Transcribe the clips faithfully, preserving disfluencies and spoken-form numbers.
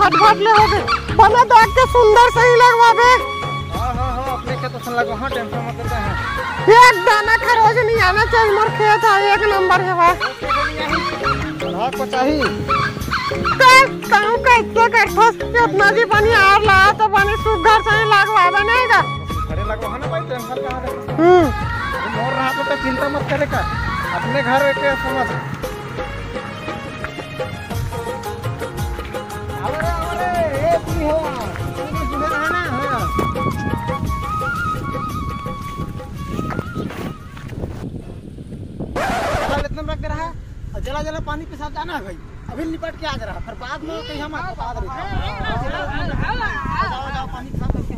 फटफट ले होगे। बने देख के सुंदर सही लगवाबे। हाँ, हाँ, हाँ, अपने खेत से लगवा, हाँ, टेंशन मत लेते हैं। एक दाना खरोच नहीं आना चाहिए, मोर खेत है एक नंबर के बा। हाँ, को चाहिए। कर, कहूँ कैसे करथस, कितना जी बनी आर ला, तो बनी सुग्घर सही लगवाबे नहीं गा। घरे लगवा ना भाई, टेंशन कहाँ ले? हम्म। मोर रहा तो चिंता मत करे का, अपने घर के समझ। अरे, अरे, ए, तू हो। तू भी सुधर रहा ना? हाँ। चला, इतना में रख दे रहा है। और जला, जला पानी पेशाब जाना है भाई। अभी निपट के आ जा रहा, फिर बाद में कहीं हम आपको बाद में। जाओ, जाओ, पानी पेशाब करके।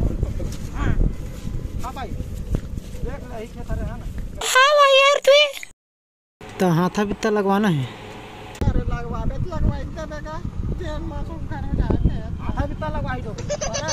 हाँ भाई, देख ले, यही खेत है ना। हाँ भाई यार, तू तो हाथा बित्ता लगवाना है। अरे लगवाबे तो लगवाई देबे का, जेन मासूम घर में जाके। हाथा बित्ता लगवाई दो। अरे।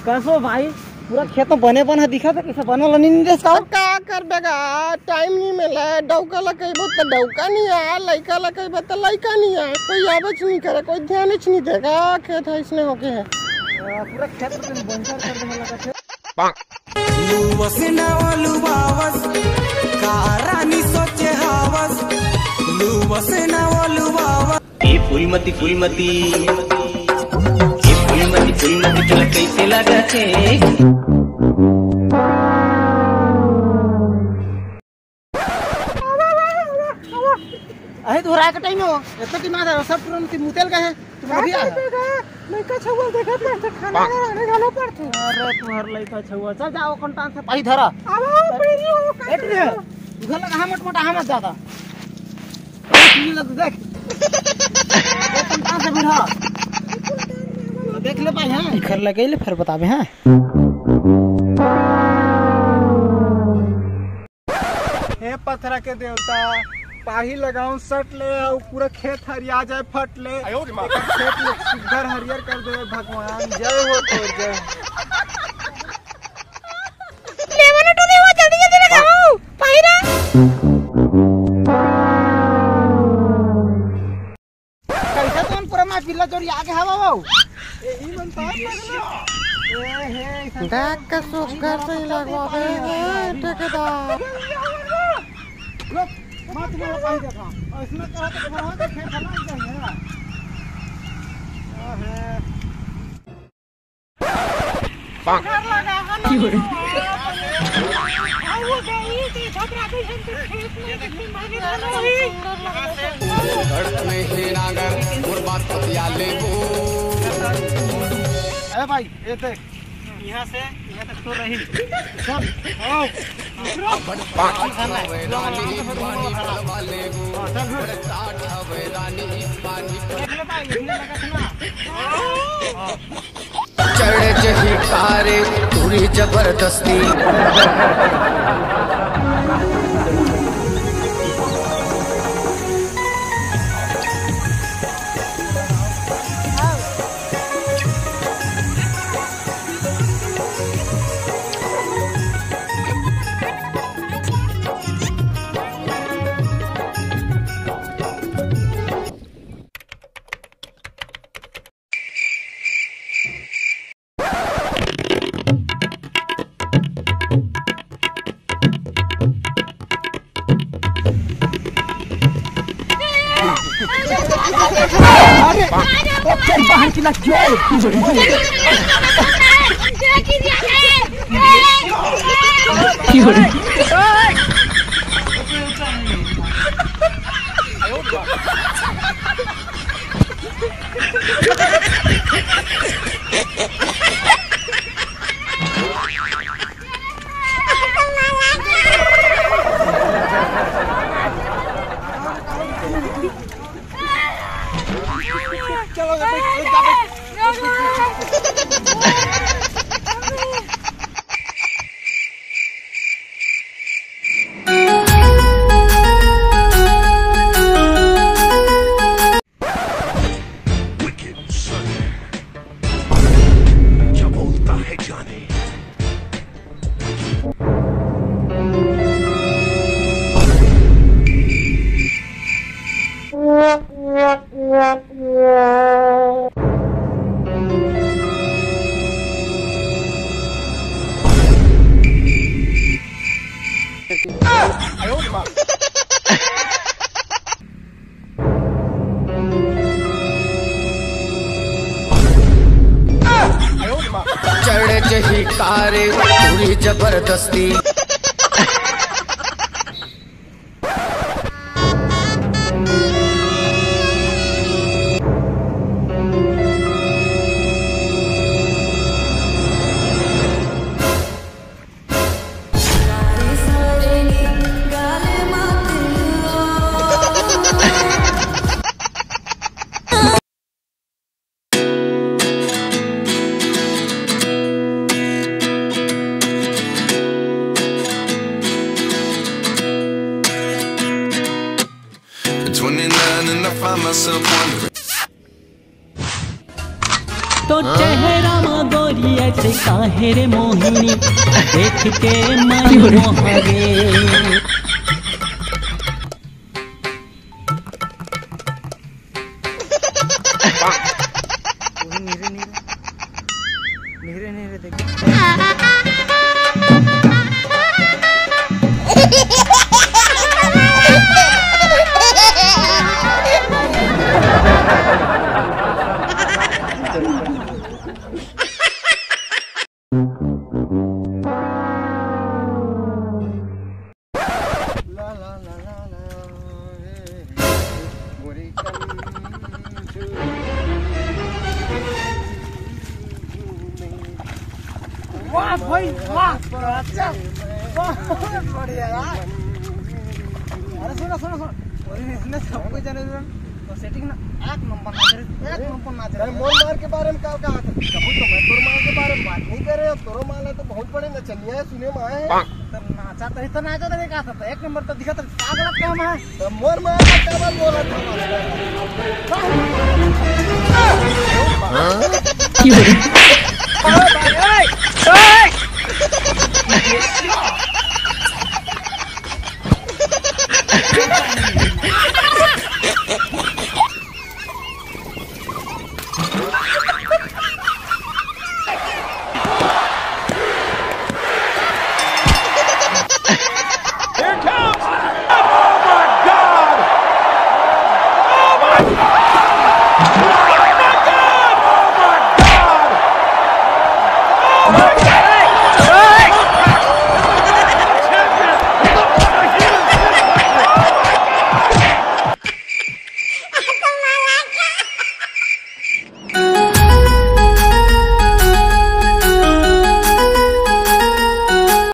कसो भाई, पूरा खेत में बने बन ह दिखत हे, कइसे बनल नहीं, नहीं देस का? अब का करबे गा, टाइम नहीं मिले। डौका ला कहिबो त डौका नहीं आ, लइका ला कहिबो त लइका नहीं आ, कोई आबेच नहीं करे, कोई ध्यान नहीं देगा। खेत है इसने होके है। आ, पूरा खेत में बंजर कर देने लगा थे। लुवस ना लुवावस, का रानी सोचे हावस, लुवस ना लुवावस। ए फूलमती, फूलमती, ए फूलमती, फूलमती, तोला कइसे लागत हे? अहे, दोहराए के टाइम हो, इतना दिमाग है, सब तुरंत मुतेल का है, तुम अभी आ। लइका छउआ देखे पड़थे, खाना बनाने घलो पड़थे। अरे, तुहर लइका छउआ, चल जाओ, कंटान से पाही धरा। अब वो पीढ़ी हो, बैठ रे। उधर लगा, हाँ, मोट मोटा, हाँ, मत ज्यादा। ये लग, देख। वो कंटान से भी रहा। देख ले भाई, हाँ। इखर लगे ले, फिर बतावे, हाँ। हे पथरा के देवता, पाही लगाऊं सट ले, अउ पूरा खेत हरिया जाए फट ले। आयो रे माँ। खेत में सुग्घर हरियर कर दे भगवान। जय हो तो जय। लेवा ना तो लेवा, जल्दी जल्दी लगाओ, पाही ला। कइसे तुमन पूरा माँ पिल्ला जोरी आगे हवा हो? ए, ई मन तो पगला। ए, हे, देख के सुग्घर से ही लगवाबे, हे, ठेकेदार। रुक, माँ तुम्हारा पानी देखा। और इसमें कहा तो तुम्हारा हाथ खेत चला ही जाएगा। अहे। घर में ही नागर, मोर बात पतिया लेबो। ए भाई, ये देख, यहाँ से यहाँ तक तो रही। चल, आओ। हाँ, चल, चल। देख ले भाई, इसमें लगा था ना। चढ़ जही कारे पूरी जबरदस्ती। अरे, ओ, चल बाहर की लग गया। चलो, अरे जही कारे पूरी जबरदस्ती। At twenty-nine and I find myself wondering. तो चेहरा मा गोरी ऐसे काहे रे मोहिनी, देख के मन मोहरे। वही नीरे नीरे, नीरे नीरे देख। वाह भाई, वाह, अच्छा, बहुत बढ़िया यार। अरे सुनो, सुनो, सुनो, अरे इसने सब कुछ जाने दो। तो सेटिंग ना एक नंबर नाच रही, एक नंबर नाच रही। मोर माल के बारे में का कहा था? कभी तो मैं तोर माल के बारे में बात नहीं कर रहे, तोरो माल है तो बहुत बड़े नचनिया है, सुने में आए हैं। तो नाचा तो, तो नाचा तो नहीं कहा था, तो एक नंबर तो दिखा था, पागल काम है। तो मोर माल का क्या बात बोला था? हाँ?